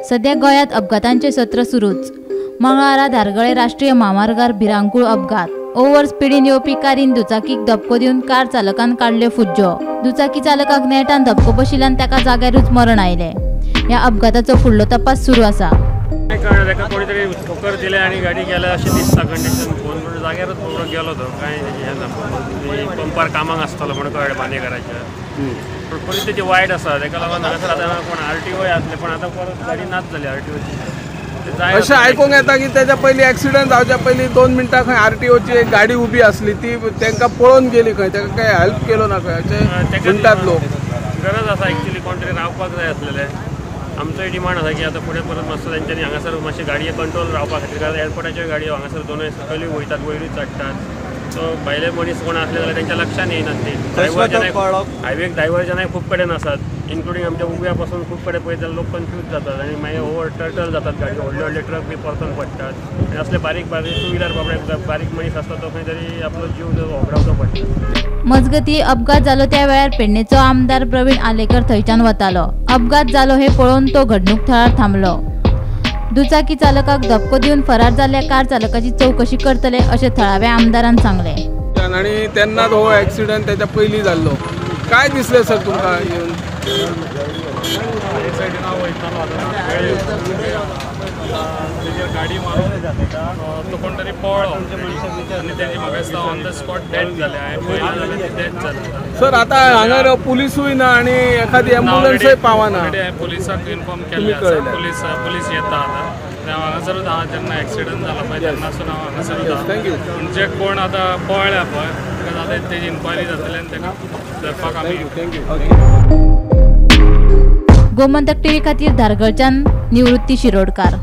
सध्या गोंयांत अपघातांचे सत्र सुरूच. मंगळारा धारगळे राष्ट्रीय म्हामार्गार भिरांकूळ अपघात. ओव्हर स्पिडीन येवपी कारीन दुचाकीक धपको दिवन कार चालकान काडल्यो फुज्जो. दुचाकी चालकाक नेटान धपको बशिल्ल्यान ताका जाग्यारूच मरण आयलें. ह्या अपघाताचो फुडलो तपास सुरू आसा. ताका कोणीतरी ठोकर दिले आनी गाडी गेल्या अशें दिसता. कंडिशन फोन म्हणून जाग्यारूच पळोवन गेलो तो, कांय हें ना. पंपार कामाक आसतलो म्हणून कळ्ळें बांदेकाराच्या. पूण परिस्थिती वायट आसा, ताका लागून हांगासर आतां कोण आरटीओय आसले, पण आतां परत गाडी नाच जाली आरटीओची. अशें आयकूंक येता की तेच्या पयलीं एक्सिडंट जावच्या पयलीं 2 मिनटां खंय आरटीओची एक गाडी उबी आसली, ती तांकां पळोवन गेली खंय, ताका कांय हेल्प केलो ना खंय अशें म्हणटात लोक. गरज आसा एक्चुली कोण तरी रावपाक जाय आसलेलें. आमचोय डिमांड आसा की आतां फुडें परत मातसो तेंच्यांनी हांगासर मातशी गाडये कंट्रोल रावपा खातीर, कारण एअरपोर्टाच्यो गाडयो हांगासर दोनूय सकयलूय वयतात, वयरूय चडटात. सो भायले मनीस कोण आसले जाल्यार तेंच्या लक्षान येयनात ती. हायवेक डायवर्जनाय खूब कडेन आसात, इन्क्लुडींग आमच्या उब्या पासून खूब कडेन पळयत जाल्यार लोक कन्फ्यूज जातात आनी मागीर ओवर टर्टल जातात गाडयो, व्हडले व्हडले ट्रक बी परतून पडटात आनी असले बारीक बारीक टू व्हिलर बाबडे बारीक मनीस आसता तो खंय तरी आपलो जीव होगडावचो पडटा. मजगती अपघात जालो त्या वेळार पेडणेचो आमदार प्रवीण आलेकर थंयच्यान वतालो. अपघात जालो हे पळोवन तो घडणूक थळार थांबलो. दुचाकी चालकाक धपको दिवन फरार जाल्ल्या कार चालकाची चवकशी करतले अशें थळाव्या आमदारान सांगलें. आनी तेन्नाच हो एक्सिडंट तेच्या पयलीं जाल्लो. काय दिसलें सर तुमकां येवन? एक सायडीन हांव वयतालो आतां, गाडी मारून तो कोण तरी पळ्ळो आनी तेजी म्हाका दिसता ऑन the spot death जालें. हांवें पळयलें जाल्यार ती डेथ जाली. सर आतां हांगा पुलिसूय ना आनी एखादी एम्बुलन्सूय पावना. ऑलरेडी हांवें पुलिसाक इन्फॉर्म केल्लें आसा. पुलीस येता आतां. हांव हांगासरूच आहा जेन्ना एक्सिडंट जाला पळय तेन्नासून हांव हांगासरूच आहा. पूण जे कोण आतां पळ्ळ्या पळय ताका आतां तेजी इन्क्वायरी जातली आनी ताका धरपाक आमी. गोमंतक टीव्ही खातीर धारगळच्यान निवृत्ती शिरोडकार.